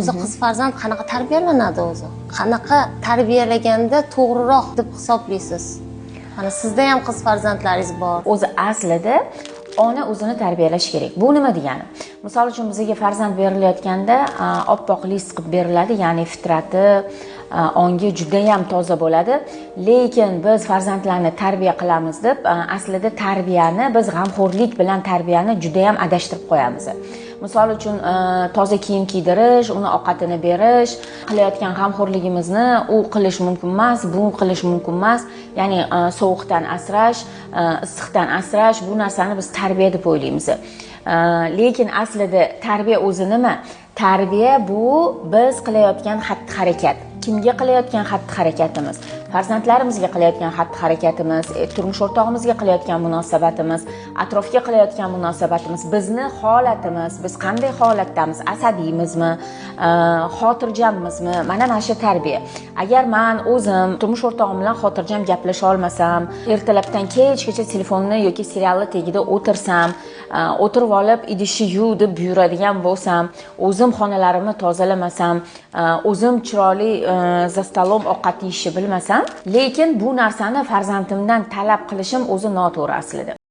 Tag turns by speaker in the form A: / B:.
A: O'zi qiz farzand qanaqa tarbiyalanadi o'zi? Qanaqa tarbiyalaganda to'g'riroq deb hisoblaysiz? Mana sizda ham qiz farzandlaringiz bor.
B: O'zi aslida ona o'zini tarbiyalashi kerak. Bu nima degani? Misol uchun, bizga farzand berilayotganda oppoq list qilib beriladi, ya'ni fitrati, ongi judayam toza bo'ladi. Lekin biz farzandlarni tarbiya qilamiz deb, aslida tarbiyani biz g'amxo'rlik bilan tarbiyani judayam adashtirib qo'yamiz. Misol uchun, toza kiyim kiydirish, uni ovqatini berish, qilayotgan g'amxo'rligimizni u qilish mumkin emas, bu qilish mumkin emas, ya'ni sovuqdan asrash, issiqdan asrash, bu narsani biz tarbiya deb o'ylaymiz. Lekin aslida tarbiya o'zi nima? Tarbiya bu biz qilayotgan xatti harakat. Kimga qilayotgan xatti harakatimiz? Farzandlarimizga qilayotgan xatti harakatimiz, turmush o'rtog'imizga qilayotgan munosabatimiz, atrofga qilayotgan munosabatimiz, bizni holatimiz, biz qanday holatdamiz, asabiymizmi, xotirjammizmi? Mana shu tarbiya. Agar man o'zim turmush o'rtog'im bilan xotirjam gaplasha olmasam, ertalabdan kechgacha telefonni yoki serialni tagida o'tirsam, o'tirib olib idishni yuv deb buyuradigan bo'lsam, o'zim xonalarimni tozalamasam, o'zim chiroyli за столом ovqat yeyishni bilmasam, lekin bu narsani farzandimdan talab qilishim o'zi noto'g'ri aslida.